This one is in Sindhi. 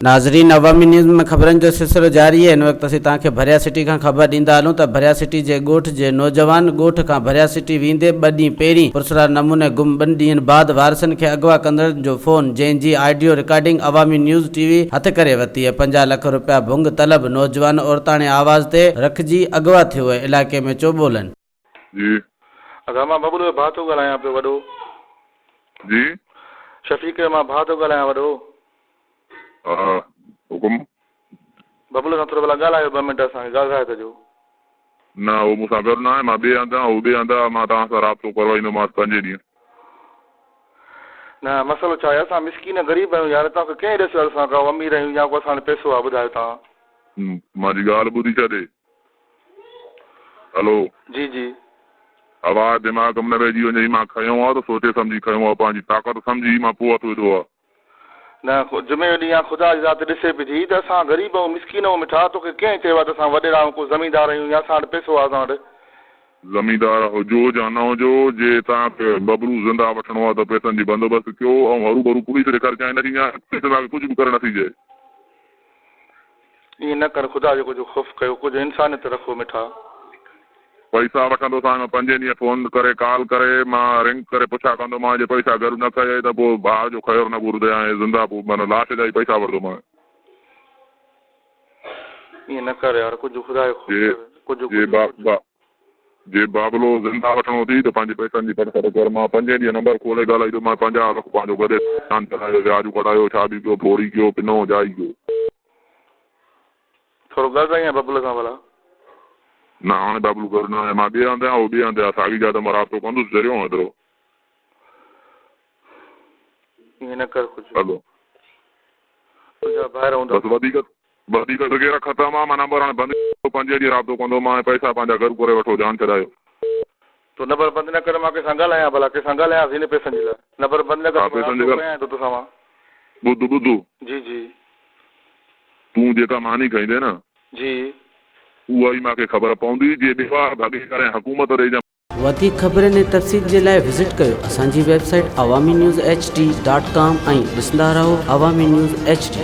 ناظرين عوامي نيوز ۾ خبرن جو سلسلو جاري آهي هن وقت اسين توهان کي ڀريا سٽي کان خبر ڏيندا هلون ته ڀريا سٽي جي ڳوٺ جي نوجوان ڳوٺ کان ڀريا سٽي ويندي ٻه ڏينهن پهرين پراسرار نموني گم ٻن ڏينهن بعد وارثن کي اغوا ڪندڙن جو فون جنهن جي audio recording Awami news T V هٿ ڪري ورتي ۽ 50 لک روپيا ڀنگ طلب نوجوان عورتاڻي آواز تي رکجي اغوا ٿيو ۽ علائقي ۾ چوٻولن جي. ادا مان ببلو جو ڀاء ٿو ڳالهايان پيو وڏو. جي. شفيق جو مان ڀاء ٿو ڳالهايان وڏو. ها حڪم. ببلو سان ٿورو ڀلا ڳالهايو ٻه منٽ اسان کي ڳالهرائي ته ڏيو. نه هو مون سان گڏ ناهي مان ٻئي هنڌ آهيان هو ٻئي هنڌ آهي مان توهان سان رابطو ڪروائيندومانس پنجين ڏينهن. نه مسئلو ڇا آهي اسان مسڪين غريب آهيون يار توهان کي ڪنهن ڏسيو آهي اسان ڪا امير آهيون يا ڪو اسان وٽ پئسو آهي ٻڌايو توهان. منهنجي ڳالهه ٻڌي ڇڏي. هلو. جي جي. هوا دماغ م نه ويهجي وڃئي مان کنيو آ ته سوچي سمجهي کنيو آ پنهنجي طاقت سمجهي مان پوء هٿ وڌو آ. نه جمعي جو ڏينهن آ خدا جي ذات ڏسي پئي ٿي ته اسان غريب آهيون مسڪين آهيون مٺا توکي ڪنهن چيو آ ته اسان وڏيرا آهيون ڪو زميندار آهيون يا اسان وٽ پئسو آ اسان وٽ. زميندار هجو يا نه هجو جي توهان کي ببرو زنده وٺڻو آ ته پئسن جي بندوبست ڪيو ۽ هروڀرو پوليس ڏيکاري چانهه نه ٿي ڏيان پوليس توهان کي ڪجهه به ڪري نه ٿي ڏئي. ائين نه ڪر خدا جو ڪجهه خوف ڪيو ڪجهه انسانيت رکو مٺا. پئسا وٺندوسانء مان پنجين ڏينهن فون ڪري ڪال ڪري مان رنگ ڪري پڇا ڪندومانء جي پئسا گڏ نه ڪيئي ته پوء ڀاء جو خير نه گهرجانء زنده پوء معنيٰ لاش جا ئي پئسا وٺندومانء. ائين نه ڪر يار ڪجهه خدا جو خوف جي ڪر ڪجهه جي ڪجهه ڪجهه. جي بابلو زنده وٺڻو اٿئي ته پنهنجي پئسن جي پٽ سٽ ڪر مان پنجين ڏينهن نمبر کولي ڳالهائيندومانء 50 لک پنهنجو گڏي دڪان چلايو وياج ڪڍايو ڇا به ڪيو ڦوڙي ڪيو پنو جائي ڪيو. ٿورو ڳالهرائين ببلو سان ڀلا. نه هاڻي بابلو گهر نه آهي مان ٻئي هنڌ آهيان هو ٻئي هنڌ آهي ساڳي جاء تي مان رابطو ڪندس چريو آهين ايترو. ائين نه ڪر ڪجهه. هلو. تنهنجا ڀائر هوندا. بس وڌيڪ وڌيڪ وغيره ختم آ مان نمبر هاڻي بند ڪيو پنجين ڏينهن رابطو ڪندومانء پئسا پنهنجا گڏ ڪري وٺو جان ڇڏايو. تون نمبر بند نه ڪر مان ڪنهن سان ڳالهايان ڀلا ڪنهن سان ڳالهايان هن پئسن جي لاء نمبر بند نه ڪر ها مان پئسن جي رابطو ڳالهه ڪيان ٿو توسان مان. ٻڌ ٻڌ. جي جي. تون جيڪا ماني کائيندين نه. جي. اها ئي مان کي خبر پوندي جي ٻيو وار ڀڳي ڪرين حڪومت ڏي جا. وڌيڪ خبرن ۽ تفصيل جي لاء وزٽ ڪيو اسان جي website Awami news H D dot com ۽ ڏسندا رهو عوامي نيوز ايڇ ڊي.